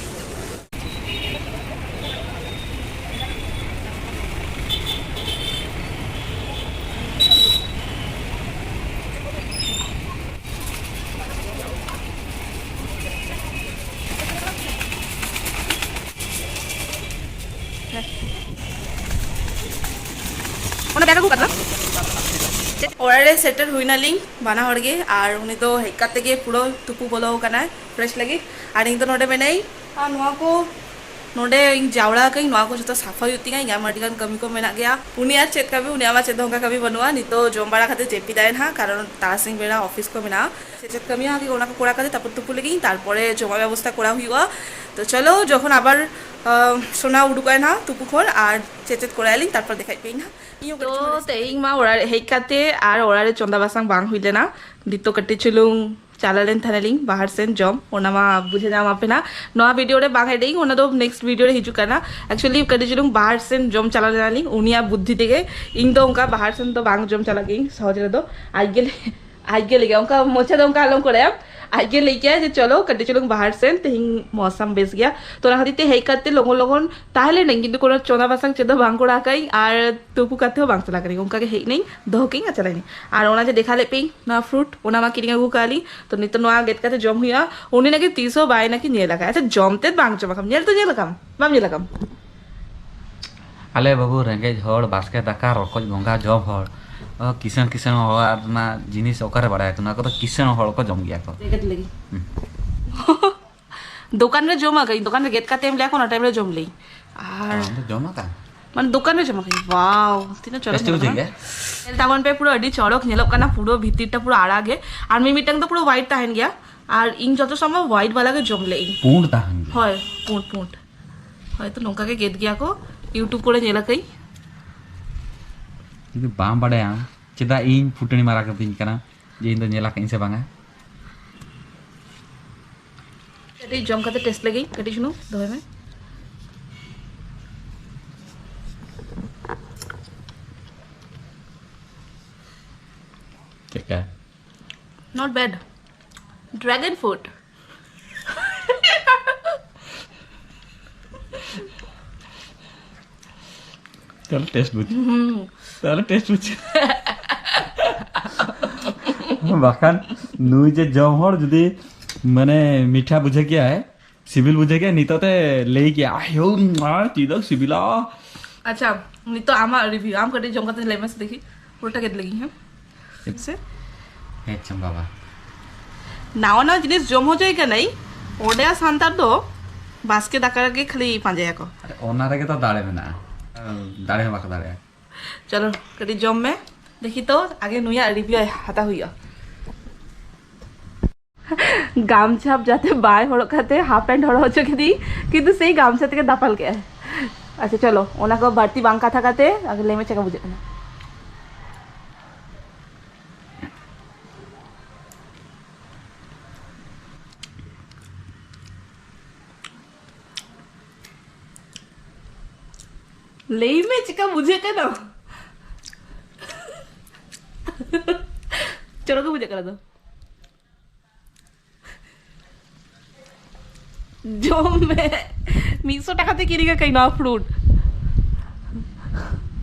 ᱚᱱᱟ ᱵᱮᱜᱽ ᱟᱹᱜᱩ ᱠᱟᱫᱟ᱾ ᱚᱲᱟᱜ ᱨᱮ ᱥᱮᱴᱮᱨ ᱦᱩᱭᱱᱟᱞᱤᱧ ᱵᱟᱱᱟ ᱦᱚᱲ ᱜᱮ, ᱟᱨ ᱩᱱᱤ ᱫᱚ ᱦᱮᱡ ᱠᱟᱛᱮ ᱜᱮ ᱯᱩᱨᱟᱹ ᱛᱩᱯᱩ ᱵᱚᱞᱚ ᱟᱠᱟᱱᱟᱭ ᱯᱷᱨᱮᱥ ᱞᱟᱹᱜᱤᱫ, ᱟᱨ ᱤᱧ ᱫᱚ ᱱᱚᱰᱮ ᱢᱮᱱᱟᱹᱧ᱾ ᱟᱨ ᱱᱚᱣᱟ ᱠᱚ ᱱᱚᱰᱮ ᱤᱧ ᱡᱟᱣᱨᱟ ᱟᱠᱟᱫᱟᱹᱧ, ᱱᱚᱣᱟ ᱠᱚ ᱡᱚᱛᱚ ᱥᱟᱯᱷᱟ ᱦᱩᱭᱩᱜ ᱛᱤᱧᱟ, ᱤᱧᱟᱹᱜ ᱢᱟ ᱟᱹᱰᱤ ᱜᱟᱱ ᱠᱟᱹᱢᱤ ᱠᱚ ᱢᱮᱱᱟᱜ ᱜᱮᱭᱟ᱾ ᱩᱱᱤ ᱟᱨ ᱪᱮᱫ ᱠᱟᱹᱢᱤ, ᱩᱱᱤᱭᱟᱜ ᱢᱟ ᱪᱮᱫ ᱦᱚᱸ ᱚᱱᱠᱟ ᱠᱟᱹᱢᱤ ᱵᱟᱹᱱᱩᱜᱼᱟ᱾ ᱱᱤᱛᱚᱜ ᱡᱚᱢ ᱵᱟᱲᱟ ᱠᱟᱛᱮ ᱡᱟᱹᱯᱤᱫᱟᱭ ᱱᱟᱦᱟᱜ, ᱠᱟᱨᱚᱱ ᱛᱟᱨᱟᱥᱤᱧ ᱵᱮᱲᱟ ᱚᱯᱷᱤᱥ ᱠᱚ ᱢᱮᱱᱟᱜᱼᱟ᱾ ᱪᱮᱫ ᱪᱮᱫ ᱠᱟᱹᱢᱤ ᱦᱚᱸ ᱚᱱᱟ ᱠᱚ ᱠᱚᱨᱟᱣ ᱠᱟᱛᱮ ᱛᱟᱨᱯᱚᱨ ᱛᱩᱯᱩ ᱞᱟᱹᱜᱤᱫ, ᱛᱟᱨᱯᱚᱨᱮ ᱡᱚᱢᱟᱜ ᱵᱮᱵᱚᱥᱛᱟ ᱠᱚᱨᱟᱣ ᱦᱩᱭᱩᱜᱼᱟ᱾ ᱛᱚ ᱪᱚᱞᱚ, ᱡᱚᱠᱷᱚᱱ ᱟᱵᱟᱨ ᱟᱸ, ᱥᱳᱱᱟ ᱩᱰᱩᱠᱚᱜᱼᱟᱭ ᱱᱟᱦᱟᱜ ᱛᱩᱯᱩ ᱠᱷᱚᱱ, ᱟᱨ ᱪᱮᱫ ᱪᱮᱫ ᱠᱚᱨᱟᱣ ᱟᱞᱤᱧ ᱛᱟᱨᱯᱚᱨ ᱫᱮᱠᱷᱟᱭ ᱯᱮ ᱱᱟᱦᱟᱜ᱾ ᱤᱧ ᱦᱚᱸ ᱛᱚ ᱠᱟᱹᱴᱤᱡ ᱪᱩᱞᱩᱝ ᱛᱮᱦᱮᱧ ᱢᱟ ᱚᱲᱟᱜ ᱨᱮ ᱦᱮᱡ ᱠᱟᱛᱮ ᱟᱨ ᱚᱲᱟᱜ ᱨᱮ ᱪᱚᱸᱫᱟ ᱵᱟᱥᱟᱝ ᱵᱟᱝ ᱦᱩᱭ ᱞᱮᱱᱟ᱾ ᱱᱤᱛᱚᱜ ᱠᱟᱹᱴᱤᱡ ᱪᱩᱞᱩᱝ ᱪᱟᱞᱟᱣ ᱞᱮᱱ ᱛᱟᱦᱮᱱᱟᱞᱤᱧ ᱵᱟᱦᱟᱨ ᱥᱮᱱ ᱡᱚᱢ, ᱚᱱᱟ ᱢᱟ ᱵᱩᱡᱷᱟᱹᱣ ᱧᱟᱢ ᱟᱯᱮ ᱱᱟᱦᱟᱜ᱾ ᱱᱚᱣᱟ ᱵᱷᱤᱰᱤᱭᱳ ᱨᱮ ᱵᱟᱝ ᱮᱰ ᱟᱹᱧ, ᱚᱱᱟ ᱫᱚ ᱱᱮᱠᱥᱴ ᱵᱷᱤᱰᱤᱭᱳ ᱨᱮ ᱦᱤᱡᱩᱜ ᱠᱟᱱᱟ᱾ ᱮᱠᱪᱩᱭᱮᱞᱤ ᱠᱟᱹᱴᱤᱡ ᱪᱩᱞᱩᱝ ᱵᱟᱦᱟᱨ ᱥᱮᱱ ᱡᱚᱢ ᱪᱟᱞᱟᱣ ᱞᱮᱱᱟᱞᱤᱧ, ᱩᱱᱤᱭᱟᱜ ᱵᱩᱫᱽᱫᱷᱤ ᱛᱮᱜᱮ᱾ ᱤᱧ ᱫᱚ ᱚᱱᱠᱟ ᱵᱟᱦᱟᱨ ᱥᱮᱱ ᱫᱚ ᱵᱟᱝ ᱡᱚᱢ ᱪᱟᱞᱟᱜ ᱜᱤᱭᱟᱹᱧ ᱥᱚᱦᱚᱡ ᱨᱮᱫᱚ᱾ ᱟᱡ ᱜᱮ ᱟᱡ ᱜᱮ ᱞᱟᱹᱭ ᱜᱮᱭᱟ, ᱚᱱᱠᱟ ᱢᱚᱪᱟ ᱫᱚ ᱚᱱᱠᱟ ᱟᱞᱚᱢ ᱠᱚᱨᱟᱭᱟ᱾ ᱟᱡ ᱜᱮ ᱞᱟᱹᱭ ᱠᱮᱭᱟ ᱡᱮ, "ᱪᱚᱞᱚ ᱠᱟᱹᱴᱤᱡ ᱪᱩᱞᱩᱝ ᱵᱟᱦᱟᱨ ᱥᱮᱱ, ᱛᱮᱦᱮᱧ ᱢᱚᱣᱥᱟᱢ ᱵᱮᱥ ᱜᱮᱭᱟ᱾" ᱛᱚ ᱚᱱᱟ ᱠᱷᱟᱹᱛᱤᱨ ᱛᱮ ᱦᱮᱡ ᱠᱟᱛᱮ ᱞᱚᱜᱚᱱ ᱞᱚᱜᱚᱱ ᱛᱟᱦᱮᱸ ᱞᱮᱱᱟᱹᱧ, ᱠᱤᱱᱛᱩ ᱠᱳᱱᱳ ᱪᱚᱸᱫᱟ ᱵᱟᱥᱟᱝ ᱪᱮᱫ ᱦᱚᱸ ᱵᱟᱝ ᱠᱚᱨᱟᱣ ᱠᱟᱜ ᱟᱹᱧ, ᱟᱨ ᱛᱩᱯᱩ ᱠᱟᱛᱮ ᱦᱚᱸ ᱵᱟᱝ ᱪᱟᱞᱟᱣ ᱠᱟᱹᱱᱟᱹᱧ᱾ ᱚᱱᱠᱟ ᱜᱮ ᱦᱮᱡ ᱱᱟᱹᱧ, ᱫᱚᱦᱚ ᱠᱮᱫᱟᱹᱧ ᱟᱨ ᱪᱟᱞᱟᱣ ᱱᱟᱹᱧ᱾ ᱟᱨ ᱚᱱᱟ ᱡᱮ ᱫᱮᱠᱷᱟ ᱞᱮᱫ ᱯᱮᱭᱟᱹᱧ, ᱱᱚᱣᱟ ᱯᱷᱨᱩᱴ, ᱚᱱᱟ ᱢᱟ ᱠᱤᱨᱤᱧ ᱟᱹᱜᱩ ᱠᱟᱜ ᱞᱤᱧ᱾ ᱛᱚ ᱱᱤᱛᱚᱜ ᱱᱚᱣᱟ ᱜᱮᱫ ᱠᱟᱛᱮ ᱡᱚᱢ ᱦᱩᱭᱩᱜᱼᱟ᱾ ᱩᱱᱤ ᱱᱟᱠᱤ ᱛᱤᱥ ᱦᱚᱸ ᱵᱟᱭ ᱱᱟᱠᱤ ᱧᱮᱞ ᱟᱠᱟᱫ᱾ ᱟᱪᱪᱷᱟ, ᱡᱚᱢ ᱛᱮᱫ ᱵᱟᱝ ᱡᱚᱢ ᱟᱠᱟᱫ, ᱧᱮᱞ ᱛᱚ ᱧᱮᱞ ᱟᱠᱟᱫ, ᱵᱟᱢ ᱧᱮᱞ ᱟᱠᱟᱫ? ᱟᱞᱮ ᱵᱟᱹᱵᱩ ᱨᱮᱸᱜᱮᱡ ᱦᱚᱲ, ᱵᱟᱥᱠᱮ ᱫᱟᱠᱟ ᱨᱚᱠᱚᱡ ᱜᱚᱸᱜᱷᱟ ᱡᱚᱢ ᱦᱚᱲ, ᱚ, ᱠᱤᱥᱟᱹᱬ ᱠᱤᱥᱟᱹᱬ ᱚᱲᱟᱜ ᱨᱮᱱᱟᱜ ᱡᱤᱱᱤᱥ ᱚᱠᱟᱨᱮ ᱵᱟᱲᱟᱭ ᱟᱠᱚ? ᱱᱚᱣᱟ ᱠᱚᱫᱚ ᱠᱤᱥᱟᱹᱬ ᱦᱚᱲ ᱠᱚ ᱡᱚᱢ ᱜᱮᱭᱟ ᱠᱚ᱾ ᱡᱮᱜᱮᱛ ᱞᱟᱹᱜᱤᱫ᱾ ᱦᱩᱸ᱾ ᱫᱚᱠᱟᱱ ᱨᱮ ᱡᱚᱢ ᱟᱠᱟᱫᱟᱹᱧ, ᱫᱚᱠᱟᱱ ᱨᱮ ᱜᱮᱫ ᱠᱟᱛᱮ ᱮᱢ ᱞᱮᱭᱟ ᱠᱚ, ᱚᱱᱟ ᱴᱟᱭᱤᱢ ᱨᱮ ᱡᱚᱢ ᱞᱮᱭᱟᱹᱧ᱾ ᱟᱨ ᱟᱢ ᱫᱚ ᱡᱚᱢ ᱟᱠᱟᱫ? ᱢᱟᱱᱮ ᱫᱚᱠᱟᱱ ᱨᱮ ᱡᱚᱢ ᱟᱠᱟᱫᱟᱹᱧ᱾ ᱣᱟᱣ, ᱛᱤᱱᱟᱹᱜ ᱪᱚᱨᱚᱠ ᱴᱮᱥᱴᱤ ᱧᱮᱞᱚᱜ ᱵᱩᱡᱷᱟᱹᱜ ᱠᱟᱱᱟ᱾ ᱜᱮᱭᱟ? ᱧᱮᱞ ᱛᱟᱵᱚᱱ ᱯᱮ, ᱯᱩᱨᱟᱹ ᱟᱹᱰᱤ ᱪᱚᱨᱚᱠ ᱧᱮᱞᱚᱜ ᱠᱟᱱᱟ, ᱯᱩᱨᱟᱹ ᱵᱷᱤᱛᱤᱨ ᱴᱟ ᱯᱩᱨᱟᱹ ᱟᱲᱟᱜ ᱜᱮ᱾ ᱟᱨ ᱢᱤᱢᱤᱫᱴᱟᱝ ᱫᱚ ᱯᱩᱨᱟᱹ ᱦᱚᱣᱟᱭᱤᱴ ᱵᱟᱞᱟ ᱜᱮ ᱡᱚᱢ ᱞᱮᱭᱟᱹᱧ᱾ ᱯᱩᱸᱰ ᱛᱟᱦᱮᱱ ᱜᱮᱭᱟ᱾ ᱦᱳᱭ, ᱯᱩᱸᱰ, ᱯᱩᱸᱰ᱾ ᱦᱳᱭᱛᱚ ᱱᱚᱝᱠᱟ ᱜᱮ ᱜᱮᱫ ᱜᱮᱭᱟ ᱠᱚ, YouTube ᱠᱚᱨᱮ ᱧᱮᱞ ᱟᱠᱟᱫᱟᱹᱧ᱾ ᱡᱩᱫᱤ ᱵᱟᱢ ᱵᱟᱰᱟᱭᱟ, ᱪᱮᱫᱟᱜ ᱤᱧ ᱯᱷᱩᱴᱟᱹᱱᱤ ᱢᱟᱨᱟ ᱠᱟᱹᱯᱤᱧ ᱠᱟᱱᱟ ᱡᱮ ᱤᱧ ᱫᱚ ᱧᱮᱞ ᱟᱠᱟᱫᱟᱹᱧ ᱥᱮ ᱵᱟᱝᱟ? ᱠᱟᱹᱴᱤᱡ ᱡᱚᱢ ᱠᱟᱛᱮ ᱴᱮᱥᱴ ᱞᱮᱜᱤᱧ, ᱠᱟᱹᱴᱤᱡ ᱪᱩᱞᱩᱝ ᱫᱚᱦᱚᱭ ᱢᱮ᱾ ᱪᱮᱫᱠᱟ? Not bad. Dragon fruit. ᱛᱟᱦᱚᱞᱮ ᱴᱮᱥᱴ ᱵᱩᱡᱷᱟᱹᱜ᱾ ᱛᱟᱦᱚᱞᱮ ᱴᱮᱥᱴ ᱵᱩᱡᱷᱟᱹᱜ᱾ ᱵᱟᱠᱷᱟᱱ ᱱᱩᱭ ᱡᱮ ᱡᱚᱢ ᱦᱚᱲ ᱡᱩᱫᱤ ᱢᱟᱱᱮ ᱢᱤᱴᱷᱟ ᱵᱩᱡᱷᱟᱹᱣ ᱠᱮᱭᱟᱭ, ᱥᱤᱵᱤᱞ ᱵᱩᱡᱷᱟᱹᱣ ᱠᱮᱭᱟᱭ, ᱱᱤᱛᱚᱜ ᱛᱮ ᱞᱟᱹᱭ ᱠᱮᱭᱟ, "ᱟᱭᱳ, ᱢᱟ, ᱛᱤᱱᱟᱹᱜ ᱥᱤᱵᱤᱞᱟ!" ᱟᱪᱪᱷᱟ, ᱱᱤᱛᱚᱜ ᱟᱢᱟᱜ ᱨᱤᱵᱷᱤᱭᱩ, ᱟᱢ ᱠᱟᱹᱴᱤᱡ ᱡᱚᱢ ᱠᱟᱛᱮ ᱞᱟᱹᱭ ᱢᱮᱥᱮ ᱫᱮᱠᱷᱤ, ᱯᱩᱨᱟᱹᱴᱟ ᱜᱮᱫ ᱞᱟᱹᱜᱤᱫ, ᱦᱮᱸ? ᱥᱮ? ᱦᱮᱸ ᱪᱚᱝ ᱵᱟᱵᱟ᱾ ᱱᱟᱣᱟ ᱱᱟᱣᱟ ᱡᱤᱱᱤᱥ ᱡᱚᱢ ᱦᱚᱪᱚᱭ ᱠᱟᱱᱟᱭ, ᱚᱸᱰᱮ ᱥᱟᱱᱛᱟᱲ ᱫᱚ ᱵᱟᱥᱠᱮ ᱫᱟᱠᱟ ᱜᱮ ᱠᱷᱟᱹᱞᱤ ᱯᱟᱸᱡᱟᱭᱟᱠᱚ᱾ ᱟᱨᱮ, ᱚᱱᱟ ᱨᱮᱜᱮ ᱛᱚ ᱫᱟᱲᱮ ᱢᱮᱱᱟᱜᱼᱟ᱾ ᱫᱟᱲᱮ ᱦᱚᱸ ᱵᱟᱠᱚ ᱫᱟᱲᱮᱭᱟᱜᱼᱟ᱾ ᱪᱚᱞᱚ, ᱠᱟᱹᱴᱤᱡ ᱡᱚᱢ ᱢᱮ, ᱫᱮᱠᱷᱤ ᱛᱚ, ᱟᱜᱮ ᱱᱩᱭᱟᱜ ᱨᱤᱵᱷᱤᱭᱩ ᱦᱟᱛᱟᱣ ᱦᱩᱭᱩᱜᱼᱟ᱾ ᱜᱟᱢᱪᱷᱟ ᱡᱟᱛᱮ ᱵᱟᱭ ᱦᱚᱨᱚᱜ ᱠᱟᱛᱮ ᱦᱟᱯ ᱯᱮᱱᱴ ᱦᱚᱨᱚᱜ ᱦᱚᱪᱚ ᱠᱮᱫᱮᱭ, ᱠᱤᱱᱛᱩ ᱥᱮᱭ ᱜᱟᱢᱪᱷᱟ ᱛᱮᱜᱮ ᱫᱟᱯᱟᱞ ᱠᱮᱜᱼᱟᱭ᱾ ᱟᱪᱪᱷᱟ, ᱪᱚᱞᱚ, ᱚᱱᱟ ᱠᱚ ᱵᱟᱹᱲᱛᱤ ᱵᱟᱝ ᱠᱟᱛᱷᱟ ᱠᱟᱛᱮ ᱟᱜᱮ ᱞᱟᱹᱭ ᱢᱮ ᱪᱮᱫ ᱞᱮᱠᱟ ᱵᱩᱡᱷᱟᱹᱜ ᱠᱟᱱᱟ᱾ ᱞᱟᱹᱭ ᱢᱮ ᱪᱮᱫ ᱞᱮᱠᱟ ᱵᱩᱡᱷᱟᱹᱜ ᱠᱟᱱᱟ᱾ ᱪᱚᱨᱚᱠ ᱜᱮ ᱵᱩᱡᱷᱟᱹᱜ ᱠᱟᱱᱟ ᱛᱚ᱾ ᱡᱚᱢ ᱢᱮ᱾ ᱢᱤᱫᱥᱚ ᱴᱟᱠᱟ ᱛᱮ ᱠᱤᱨᱤᱧ ᱟᱠᱟᱫ ᱱᱚᱣᱟ ᱯᱷᱨᱩᱴ᱾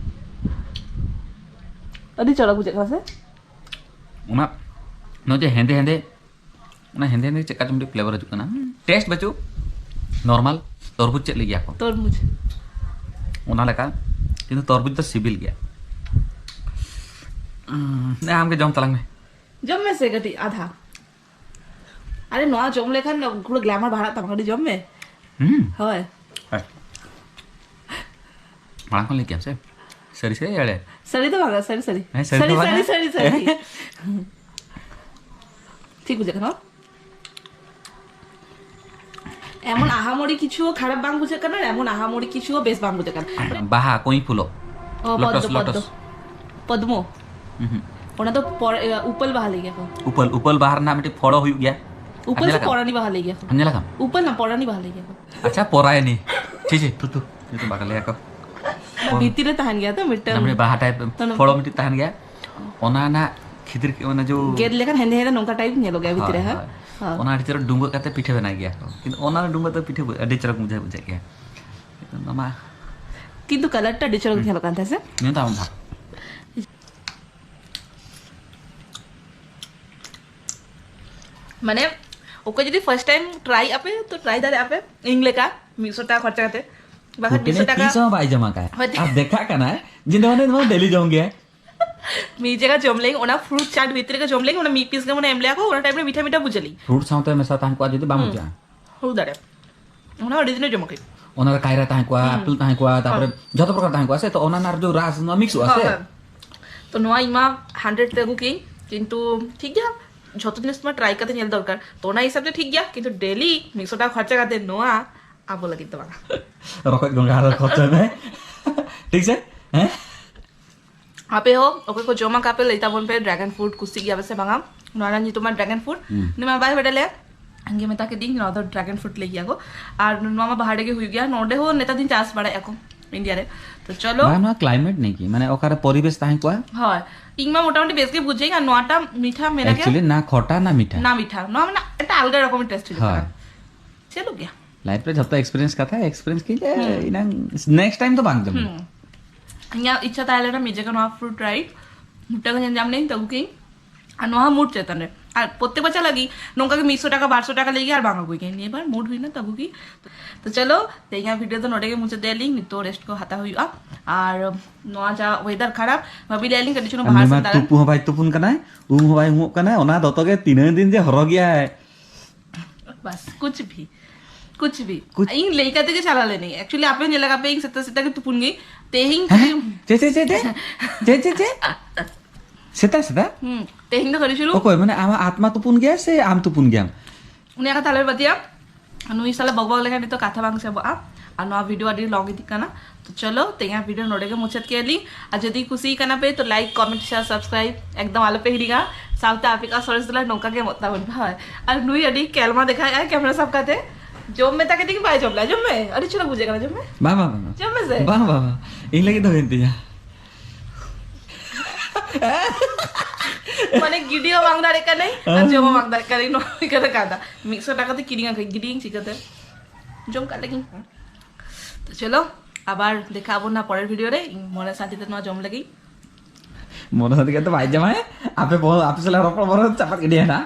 ᱟᱹᱰᱤ ᱪᱚᱨᱚᱠ ᱵᱩᱡᱷᱟᱹᱜ ᱠᱟᱱᱟ ᱥᱮ? ᱚᱱᱟ, ᱱᱚᱜᱼᱚᱭ ᱡᱮ ᱦᱮᱸᱫᱮ ᱦᱮᱸᱫᱮ, ᱚᱱᱟ ᱦᱮᱸᱫᱮ ᱦᱮᱸᱫᱮ ᱪᱮᱫ ᱠᱟ ᱪᱚᱝ ᱢᱤᱫᱴᱤᱡ ᱯᱷᱞᱮᱵᱟᱨ ᱦᱤᱡᱩᱜ ᱠᱟᱱᱟ᱾ ᱴᱮᱥᱴ ᱵᱟᱹᱪᱩᱜ, ᱱᱚᱨᱢᱟᱞ᱾ ᱛᱚᱨᱵᱩᱡᱽ ᱪᱮᱫ ᱞᱟᱹᱭ ᱜᱮᱭᱟ ᱠᱚ? ᱛᱚᱨᱢᱩᱡᱽ᱾ ᱚᱱᱟ ᱞᱮᱠᱟ, ᱠᱤᱱᱛᱩ ᱛᱚᱨᱵᱩᱡᱽ ᱫᱚ ᱥᱤᱵᱤᱞ ᱜᱮᱭᱟ᱾ ᱩᱸ, ᱟᱢ ᱜᱮ ᱡᱚᱢ ᱛᱟᱞᱟᱝ ᱢᱮ᱾ ᱡᱚᱢ ᱢᱮᱥᱮ ᱠᱟᱹᱴᱤᱡ ᱟᱫᱷᱟ᱾ ᱟᱨᱮ, ᱱᱚᱣᱟ ᱡᱚᱢ ᱞᱮᱠᱷᱟᱱ ᱯᱩᱨᱟᱹ ᱜᱞᱟᱢᱟᱨ ᱵᱟᱲᱦᱟᱜ ᱛᱟᱢᱟ, ᱠᱟᱹᱴᱤᱡ ᱡᱚᱢ ᱢᱮ᱾ ᱦᱩᱸ᱾ ᱦᱳᱭ᱾ ᱦᱮᱸ᱾ ᱢᱟᱲᱟᱝ ᱠᱷᱚᱱ ᱞᱟᱹᱭ ᱠᱮᱭᱟᱢ ᱥᱮ? ᱥᱟᱹᱨᱤ ᱥᱮ ᱮᱲᱮ? ᱥᱟᱹᱨᱤ ᱫᱚ ᱵᱟᱝᱟ, ᱥᱟᱹᱨᱤ, ᱥᱟᱹᱨᱤ᱾ ᱦᱮᱸ, ᱥᱟᱹᱨᱤ ᱥᱟᱹᱨᱤ, ᱫᱚ ᱵᱟᱝᱟ᱾ ᱥᱟᱹᱨᱤ, ᱥᱟᱹᱨᱤ, ᱥᱟᱹᱨᱤ᱾ ᱴᱷᱤᱠ ᱵᱩᱡᱷᱟᱹᱜ ᱠᱟᱱᱟ? ᱮᱢᱚᱱ ᱟᱦᱟᱢᱚᱲᱤ ᱠᱤᱪᱷᱩ ᱠᱷᱟᱨᱟᱯ ᱵᱟᱝ ᱵᱩᱡᱷᱟᱹᱜ ᱠᱟᱱᱟ, ᱮᱢᱚᱱ ᱟᱦᱟᱢᱚᱲᱤ ᱠᱤᱪᱷᱩ ᱵᱮᱥ ᱵᱟᱝ ᱵᱩᱡᱷᱟᱹᱜ ᱠᱟᱱᱟ᱾ ᱵᱟᱦᱟ, ᱠᱚᱧ ᱯᱷᱩᱞᱚ᱾ ᱚ, ᱞᱚᱴᱚᱥ, ᱯᱚᱫᱽᱢᱚ, ᱞᱚᱴᱚᱥ᱾ ᱯᱚᱫᱽᱢᱚ᱾ ᱯᱚᱫᱽᱢᱚ᱾ ᱩᱦᱩᱸ᱾ ᱚᱱᱟ ᱫᱚ ᱯᱚᱨ-, ᱮ, ᱩᱯᱟᱹᱞ ᱵᱟᱦᱟ ᱞᱟᱹᱭ ᱜᱮᱭᱟ ᱠᱚ᱾ ᱩᱯᱟᱹᱞ, ᱩᱯᱟᱹᱞ ᱵᱟᱦᱟ ᱨᱮᱱᱟᱜ ᱢᱤᱫᱴᱤᱡ ᱯᱷᱚᱲᱚ ᱦᱩᱭᱩᱜ ᱜᱮᱭᱟ᱾ ᱩᱯᱟᱹᱞ ᱟᱸᱡᱚᱢ ᱥᱮ ᱟᱠᱟᱫᱟᱢ? ᱯᱚᱨᱟᱱᱤ ᱵᱟᱦᱟ ᱞᱟᱹᱭ ᱜᱮᱭᱟ ᱠᱚ᱾ ᱟᱸᱡᱚᱢ ᱟᱠᱟᱫᱟᱢ? ᱩᱯᱟᱹᱞ ᱱᱟ ᱯᱚᱨᱟᱱᱤ ᱵᱟᱦᱟ ᱞᱟᱹᱭ ᱜᱮᱭᱟ ᱠᱚ᱾ ᱟᱪᱪᱷᱟ, ᱯᱚᱨᱟᱭᱱᱤ᱾ ᱪᱷᱤ, ᱪᱷᱤ, ᱛᱩ, ᱛᱩ, ᱧᱩᱛᱩᱢ ᱵᱟᱠᱚ ᱞᱟᱹᱭᱟ ᱠᱚ᱾ ᱚᱱᱟ ᱵᱷᱤᱛᱤᱨ ᱨᱮ ᱛᱟᱦᱮᱱ ᱜᱮᱭᱟ ᱛᱚ ᱢᱤᱫᱴᱟᱝ᱾ ᱚᱱᱟ ᱢᱤᱫᱴᱤᱡ ᱵᱟᱦᱟ ᱴᱟᱭᱤᱯ ᱚᱱᱟ ᱯᱷᱚᱲᱚ ᱢᱤᱫᱴᱤᱡ ᱛᱟᱦᱮᱱ ᱜᱮᱭᱟ᱾ ᱚᱱᱟ ᱨᱮᱱᱟᱜ ᱠᱷᱤᱫᱤᱨ, ᱚᱱᱟ ᱡᱚ ᱜᱮᱫ ᱞᱮᱠᱷᱟᱱ ᱦᱮᱸᱫᱮ ᱦᱮᱸᱫᱮ ᱱᱚᱝᱠᱟ ᱴᱟᱭᱤᱯ ᱧᱮᱞᱚᱜ ᱜᱮᱭᱟ ᱵᱷᱤᱛᱤᱨ ᱨᱮ, ᱦᱳᱭ, ᱦᱮᱸ? ᱦᱳᱭ᱾ ᱦᱳᱭ᱾ ᱚᱱᱟ ᱟᱹᱰᱤ ᱪᱚᱨᱚᱠ ᱰᱩᱸᱵᱩᱜ ᱠᱟᱛᱮ ᱯᱤᱴᱷᱟᱹ ᱵᱮᱱᱟᱣ ᱜᱮᱭᱟ ᱠᱚ᱾ ᱠᱤᱱᱛᱩ ᱚᱱᱟ ᱰᱩᱸᱵᱩᱜ ᱫᱚ ᱯᱤᱴᱷᱟᱹ ᱟᱹᱰᱤ ᱪᱚᱨᱚᱠ ᱵᱩᱡᱷᱟᱹᱣ, ᱵᱩᱡᱷᱟᱹᱜ ᱜᱮᱭᱟ᱾ ᱠᱤᱱᱛᱩ ᱚᱱᱟ ᱢᱟ ᱠᱤᱱᱛᱩ ᱠᱟᱞᱟᱨ ᱴᱟ ᱟᱹᱰᱤ ᱪᱚᱨᱚᱠ ᱧᱮᱞᱚᱜ ᱠᱟᱱ ᱛᱟᱦᱮᱸ ᱥᱮ᱾ ᱧᱮᱞ ᱛᱟᱢ ᱵᱷᱟᱜ᱾ ᱢᱟᱱᱮ ᱚᱠᱚᱭ ᱡᱩᱫᱤ first time try ᱟᱯᱮ ᱛᱚ try ᱫᱟᱲᱮᱭᱟᱜ ᱟᱯᱮ ᱤᱧ ᱞᱮᱠᱟ ᱢᱤᱫᱥᱚ ᱴᱟᱠᱟ ᱠᱷᱚᱨᱪᱟ ᱠᱟᱛᱮ᱾ ᱵᱟᱠᱷᱟᱱ ᱢᱤᱫᱥᱚ ᱴᱟᱠᱟ ᱯᱤᱥ ᱦᱚᱸ ᱵᱟᱭ ᱡᱚᱢ ᱟᱠᱟᱫ᱾ ᱦᱳᱭ᱾ ᱟᱨ ᱫᱮᱠᱷᱟᱜ ᱠᱟᱱᱟᱭ ᱡᱮ ᱱᱚᱣᱟ ᱱᱚᱣᱟ ᱰᱮᱞᱤ ᱡᱚᱢ ᱜᱮᱭᱟᱭ᱾ ᱢᱤᱫ ᱡᱟᱭᱜᱟ ᱡᱚᱢ ᱞᱮᱭ, ᱚᱱᱟ ᱯᱷᱨᱩᱴ ᱪᱟᱴ ᱵᱷᱤᱛᱨᱤ ᱨᱮᱜᱮ ᱡᱚᱢ ᱞᱮᱭ, ᱚᱱᱟ ᱢᱤᱫ ᱯᱤᱥ ᱜᱮ ᱢᱟᱱᱮ ᱮᱢ ᱞᱮᱭᱟ ᱠᱚ, ᱚᱱᱟ ᱴᱟᱭᱤᱢ ᱨᱮ ᱢᱤᱴᱷᱟ ᱢᱤᱴᱷᱟ ᱵᱩᱡᱷᱟᱹᱣ ᱞᱮᱭ᱾ ᱯᱷᱨᱩᱴ ᱥᱟᱶᱛᱮ ᱢᱮᱥᱟ ᱛᱟᱦᱮᱸ ᱠᱚᱜᱼᱟ ᱡᱩᱫᱤ ᱵᱟᱝ ᱦᱩᱸ᱾ ᱵᱩᱡᱷᱟᱹᱜᱼᱟ᱾ ᱦᱩᱭ ᱫᱟᱲᱮᱭᱟᱜᱼᱟ, ᱚᱱᱟ ᱟᱹᱰᱤ ᱫᱤᱱᱮ ᱡᱚᱢ ᱠᱮᱫ᱾ ᱚᱱᱟ ᱨᱮ ᱠᱟᱭᱨᱟ ᱛᱟᱦᱮᱸ ᱠᱚᱜᱼᱟ, ᱦᱩᱸ᱾ ᱟᱯᱮᱞ ᱛᱟᱦᱮᱸ ᱠᱚᱜᱼᱟ, ᱛᱟᱯᱚᱨᱮ ᱡᱚᱛᱚ ᱯᱨᱚᱠᱟᱨ ᱛᱟᱦᱮᱸ ᱠᱚᱜᱼᱟ ᱥᱮ, ᱛᱚ ᱚᱱᱟ ᱨᱮᱱᱟᱜ ᱡᱚ ᱨᱟᱥ ᱱᱚᱣᱟ ᱢᱤᱠᱥᱚᱜᱼᱟ ᱥᱮ᱾ ᱦᱳᱭ᱾ ᱛᱚ ᱱᱚᱣᱟ ᱤᱧ ᱢᱟ ᱦᱟᱱᱰᱨᱮᱰ ᱛᱮ ᱟᱹᱜᱩ ᱠᱤᱧ, ᱠᱤᱱᱛᱩ ᱴᱷᱤᱠ ᱜᱮᱭᱟ, ᱡᱷᱚᱛᱚ ᱡᱤᱱᱤᱥ ᱢᱟ ᱴᱨᱟᱭ ᱠᱟᱛᱮ ᱧᱮᱞ ᱫᱚᱨᱠᱟᱨ᱾ ᱛᱚ ᱚᱱᱟ ᱦᱤᱥᱟᱹᱵ ᱛᱮ ᱴᱷᱤᱠ ᱜᱮᱭᱟ, ᱠᱤᱱᱛᱩ ᱰᱮᱞᱤ ᱢᱤᱫᱥᱚ ᱴᱟᱠᱟ ᱠᱷᱚᱨᱪᱟ ᱠᱟᱛᱮ ᱱᱚᱣᱟ ᱟᱵᱚ ᱞᱟᱹᱜᱤᱫ ᱫᱚ ᱵᱟᱝ᱾ ᱨᱚᱠᱚᱡ ᱜᱚᱸᱜᱷᱟ ᱨᱮ ᱠᱷᱚᱨᱪᱟᱭ ᱢᱮ᱾ ᱴᱷᱤᱠ ᱥᱮ? ᱦᱮᱸ? ᱟᱯᱮ ᱦᱚᱸ ᱚᱠᱚᱭ ᱠᱚ ᱡᱚᱢ ᱟᱠᱟᱫ ᱯᱮ ᱞᱟᱹᱭ ᱛᱟᱵᱚᱱ ᱯᱮ, ᱰᱨᱟᱜᱚᱱ ᱯᱷᱨᱩᱴ ᱠᱩᱥᱤᱜ ᱜᱮᱭᱟ ᱯᱮ ᱥᱮ ᱵᱟᱝᱟ? ᱱᱚᱣᱟ ᱨᱮᱱᱟᱜ ᱧᱩᱛᱩᱢ ᱢᱟ ᱰᱨᱟᱜᱚᱱ ᱯᱷᱨᱩᱴ᱾ ᱦᱩᱸ᱾ ᱩᱱᱤ ᱢᱟ ᱵᱟᱭ ᱵᱟᱰᱟᱭ ᱞᱮᱭᱟ, ᱤᱧ ᱜᱮ ᱢᱮᱛᱟ ᱠᱮᱫᱤᱧ ᱱᱚᱣᱟ ᱫᱚ ᱰᱨᱟᱜᱚᱱ ᱯᱷᱨᱩᱴ ᱞᱟᱹᱭ ᱜᱮᱭᱟ ᱠᱚ᱾ ᱟᱨ ᱱᱚᱣᱟ ᱢᱟ ᱵᱟᱦᱟ ᱨᱮᱜᱮ ᱦᱩᱭᱩᱜ ᱜᱮᱭᱟ, ᱱᱚᱰᱮ ᱦᱚᱸ ᱱᱮᱛᱟᱨ ᱫᱤᱱ ᱪᱟᱥ ᱵᱟᱲᱟᱭᱮᱫᱼᱟ ᱠᱚ ᱤᱱᱰᱤᱭᱟ ᱨᱮ᱾ ᱛᱚ ᱪᱚᱞᱚ᱾ ᱵᱟᱝ, ᱱᱚᱣᱟ ᱠᱞᱟᱭᱢᱮᱴ ᱱᱤᱭᱮ ᱜᱮ, ᱢᱟᱱᱮ ᱚᱠᱟᱨᱮ ᱯᱚᱨᱤᱵᱮᱥ ᱛᱟᱦᱮᱸ ᱠᱚᱜᱼᱟ᱾ ᱦᱳᱭ, ᱤᱧ ᱢᱟ ᱢᱚᱴᱟᱢᱩᱴᱤ ᱵᱮᱥ ᱜᱮ ᱵᱩᱡᱷᱟᱹᱣ, ᱟᱨ ᱱᱚᱣᱟᱴᱟ ᱢᱤᱴᱷᱟ ᱢᱮᱱᱟᱜ ᱜᱮᱭᱟ᱾ ᱮᱠᱪᱩᱭᱮᱞᱤ ᱱᱟ ᱠᱷᱚᱴᱟ ᱱᱟ ᱢᱤᱴᱷᱟ᱾ ᱱᱟ ᱢᱤᱴᱷᱟ, ᱱᱚᱣᱟ ᱢᱟᱱᱮ ᱮᱴᱟᱜ ᱟᱞᱜᱟ ᱨᱚᱠᱚᱢ ᱴᱮᱥᱴ ᱦᱤᱡᱩᱜ ᱦᱳᱭ᱾ ᱠᱟᱱᱟ᱾ ᱪᱟᱹᱞᱩᱜ ᱜᱮᱭᱟ᱾ ᱞᱟᱭᱤᱯᱷ ᱨᱮ ᱡᱷᱚᱛᱚ ᱮᱠᱥᱯᱤᱨᱤᱭᱮᱱᱥ ᱠᱟᱛᱷᱟ, ᱮᱠᱥᱯᱤᱨᱤᱭᱮᱱᱥ ᱠᱤᱧ ᱡᱮ ᱦᱩᱸ᱾ ᱤᱱᱟᱝ ᱱᱮᱠᱥᱴ ᱴᱟᱭᱤᱢ ᱫᱚ ᱵᱟᱝ ᱡᱚᱢ᱾ ᱦᱩᱸ᱾ ᱤᱧᱟᱹᱜ ᱤᱪᱪᱷᱟ ᱛᱟᱦᱮᱸ ᱞᱮᱱᱟ ᱢᱤᱫ ᱡᱟᱭᱜᱟ ᱱᱚᱣᱟ ᱯᱷᱨᱩᱴ ᱨᱟᱭᱤᱰ, ᱢᱤᱫᱴᱟᱝ ᱜᱟᱱ ᱧᱟᱢ ᱞᱮᱱ ᱛᱟᱹᱜᱩ ᱠᱤᱧ᱾ ᱟᱨ ᱱᱚᱣᱟ ᱦᱚᱸ ᱢᱩᱰ ᱪᱮᱛᱟᱱ ᱨᱮ᱾ ᱟᱨ ᱯᱨᱚᱛᱮᱠ ᱵᱟᱨ ᱪᱟᱞᱟᱜ ᱜᱮ ᱱᱚᱝᱠᱟ ᱜᱮ ᱢᱤᱫᱥᱚ ᱴᱟᱠᱟ ᱵᱟᱨᱥᱚ ᱴᱟᱠᱟ ᱞᱟᱹᱜᱤᱫ ᱟᱨ ᱵᱟᱝ ᱟᱹᱜᱩᱭ ᱜᱮᱭᱟ᱾ ᱱᱤᱭᱟᱹ ᱵᱟᱨ ᱢᱩᱰ ᱦᱩᱭᱱᱟ ᱛᱟᱹᱜᱩ ᱜᱮ᱾ ᱛᱚ ᱪᱚᱞᱚ, ᱛᱮᱦᱮᱧᱟᱜ ᱵᱷᱤᱰᱤᱭᱳ ᱫᱚ ᱱᱚᱰᱮ ᱜᱮ ᱢᱩᱪᱟᱹᱫ ᱫᱮᱭᱟᱞᱤᱧ᱾ ᱱᱤᱛᱚᱜ ᱨᱮᱥᱴ ᱠᱚ ᱦᱟᱛᱟᱣ ᱦᱩᱭᱩᱜᱼᱟ᱾ ᱟᱨ ᱱᱚᱣᱟ ᱡᱟ ᱣᱮᱫᱟᱨ ᱠᱷᱟᱨᱟᱯ, ᱵᱷᱟᱵᱤ ᱞᱮᱭᱟᱞᱤᱧ ᱠᱟᱹᱴᱤᱡ ᱪᱩᱞᱩᱝ ᱟᱨ ᱵᱟᱦᱟ ᱱᱩᱭ ᱢᱟ ᱥᱮᱫ ᱫᱟᱬᱟᱱ᱾ ᱛᱩᱯᱩ ᱦᱚᱸ ᱵᱟᱭ ᱛᱩᱯᱩᱱ ᱠᱟᱱᱟᱭ, ᱩᱢ ᱦᱚᱸ ᱵᱟᱭ ᱩᱢᱚᱜ ᱠᱟᱱᱟᱭ, ᱚᱱᱟ ᱫᱚᱛᱚ ᱜᱮ ᱛᱤᱱᱟᱹᱜ ᱫᱤᱱ ᱡᱮ ᱦᱚᱨᱚᱜ ᱜᱮᱭᱟᱭ᱾ ᱵᱟᱥ, ᱠᱩᱪ ᱵᱷᱤ, ᱠᱩᱪ ᱵᱷᱤ᱾ ᱠᱩᱪ- ᱤᱧ ᱞᱟᱹᱭ ᱠᱟᱛᱮ ᱜᱮ ᱪᱟᱞᱟᱣ ᱞᱮᱱᱟᱹᱧ᱾ ᱮᱠᱪᱩᱭᱮᱞᱤ ᱟᱯᱮ ᱧᱮᱞ ᱟᱠᱟᱫ ᱯᱮ, ᱤᱧ ᱥᱮᱛᱟᱜ ᱥᱮᱛᱟᱜ ᱜᱮ ᱛᱩᱯᱩᱱ ᱜᱮ᱾ ᱛᱮᱦᱮᱧ ᱦᱮᱸ? ᱪᱮ, ᱪᱮ, ᱪᱮ, ᱪᱮ? ᱪᱮ, ᱪᱮ, ᱪᱮ? ᱥᱮᱛᱟᱜ ᱥᱮᱛᱟᱜ? ᱦᱩᱸ, ᱛᱮᱦᱮᱧ ᱫᱚ ᱠᱟᱹᱴᱤᱡ ᱪᱩᱞᱩᱝ ᱚᱠᱚᱭ? ᱢᱟᱱᱮ ᱟᱢᱟᱜ ᱟᱛᱢᱟ ᱛᱩᱯᱩᱱ ᱜᱮᱭᱟ ᱥᱮ ᱟᱢ ᱛᱩᱯᱩᱱ ᱜᱮᱭᱟᱢ? ᱩᱱᱤᱭᱟᱜ ᱠᱟᱛᱷᱟ ᱟᱞᱚ ᱯᱟᱹᱛᱭᱟᱹᱣ᱾ ᱱᱩᱭ ᱥᱟᱞᱟᱜ ᱵᱚᱠ ᱵᱚᱠ ᱞᱮᱠᱷᱟᱱ ᱱᱤᱛᱚᱜ ᱠᱟᱛᱷᱟ ᱵᱟᱝ ᱥᱮᱵᱚᱜᱼᱟ᱾ ᱟᱨ ᱱᱚᱣᱟ ᱵᱷᱤᱰᱤᱭᱳ ᱟᱹᱰᱤ ᱞᱚᱝ ᱤᱫᱤᱜ ᱠᱟᱱᱟ᱾ ᱛᱚ ᱪᱚᱞᱚ, ᱛᱮᱦᱮᱧᱟᱜ ᱵᱷᱤᱰᱤᱭᱳ ᱱᱚᱰᱮ ᱜᱮ ᱢᱩᱪᱟᱹᱫ ᱠᱮᱫ ᱞᱤᱧ᱾ ᱟᱨ ᱡᱩᱫᱤ ᱠᱩᱥᱤ ᱠᱟᱱᱟ ᱯᱮ ᱛᱚ ᱞᱟᱭᱤᱠ, ᱠᱚᱢᱮᱱᱴ, ᱥᱮᱭᱟᱨ, ᱥᱟᱵᱥᱠᱨᱟᱭᱤᱵ ᱮᱠᱫᱚᱢ ᱟᱞᱚ ᱯᱮ ᱦᱤᱲᱤᱧᱟ᱾ ᱥᱟᱶᱛᱮ ᱟᱯᱮ ᱠᱚᱣᱟᱜ ᱥᱚᱨᱮᱥ ᱫᱩᱞᱟᱹᱲ ᱱᱚᱝᱠᱟ ᱜᱮ ᱮᱢᱚᱜ ᱛᱟᱵᱚᱱ ᱯᱮ, ᱦᱳᱭ᱾ ᱟᱨ ᱱᱩᱭ ᱟᱹᱰᱤ ᱠᱮᱞᱢᱟ ᱫᱮᱠᱷᱟᱭᱮᱫᱼᱟᱭ ᱠᱮᱢᱮᱨᱟ ᱥᱟᱵ ᱠᱟᱛᱮ᱾ ᱡᱚᱢ ᱢᱮᱛᱟ ᱠᱮᱫᱮᱧ ᱵᱟᱭ ᱡᱚᱢ ᱞᱮᱫᱟ᱾ ᱡᱚᱢ ᱢᱮ, ᱟᱹᱰᱤ ᱪᱮᱦᱨᱟ ᱵᱩᱡᱷᱟᱹᱜ ᱠᱟᱱᱟ᱾ ᱡᱚᱢ ᱢᱮ᱾ ᱵᱟᱝ, ᱵᱟᱝ, ᱵᱟᱝ, ᱵᱟᱝ᱾ ᱡᱚᱢ ᱢᱮᱥᱮ᱾ ᱵᱟᱝ, ᱵᱟᱝ, ᱵᱟᱝ᱾ ᱤᱧ ᱞᱟᱹᱜᱤᱫ ᱫᱚ ᱦᱩᱭᱮᱱ ᱛᱤᱧᱟ᱾ ᱢᱟᱱᱮ ᱜᱤᱰᱤ ᱦᱚᱸ ᱵᱟᱝ ᱫᱟᱲᱮᱭᱟᱜ ᱠᱟᱹᱱᱟᱹᱧ ᱟᱨ ᱡᱚᱢ ᱦᱚᱸ ᱵᱟᱝ ᱫᱟᱲᱮᱭᱟᱜ ᱠᱟᱹᱱᱟᱹᱧ᱾ ᱱᱚᱣᱟ ᱦᱩᱭ ᱠᱟᱱᱟ ᱠᱟᱛᱷᱟ᱾ ᱢᱤᱫᱥᱚ ᱴᱟᱠᱟ ᱛᱮ ᱠᱤᱨᱤᱧ ᱟᱹᱠᱷᱨᱤᱧ, ᱜᱤᱰᱤᱭᱟᱹᱧ ᱪᱤᱠᱟᱹᱛᱮ? ᱡᱚᱢ ᱠᱟᱜ ᱞᱮᱜᱤᱧ᱾ ᱛᱚ ᱪᱚᱞᱚ, ᱟᱵᱟᱨ ᱫᱮᱠᱷᱟ ᱟᱵᱚᱱ ᱱᱟ ᱯᱚᱨᱮᱨ ᱵᱷᱤᱰᱤᱭᱳ ᱨᱮ᱾ ᱤᱧ ᱢᱚᱱᱮ ᱥᱟᱱᱛᱤ ᱛᱮ ᱱᱚᱣᱟ ᱡᱚᱢ ᱞᱟᱹᱜᱤᱫ᱾ ᱢᱚᱱᱮ ᱥᱟᱱᱛᱤ ᱠᱟᱛᱮ ᱵᱟᱭ ᱡᱟᱢᱟᱭ, ᱟᱯᱮ ᱵᱚᱦᱚ-, ᱟᱯᱮ ᱥᱟᱞᱟᱜ ᱨᱚᱯᱚᱲ ᱵᱚᱨᱚ ᱪᱟᱯᱟᱫ ᱜᱤᱰᱤᱭᱟ ᱱᱟ᱾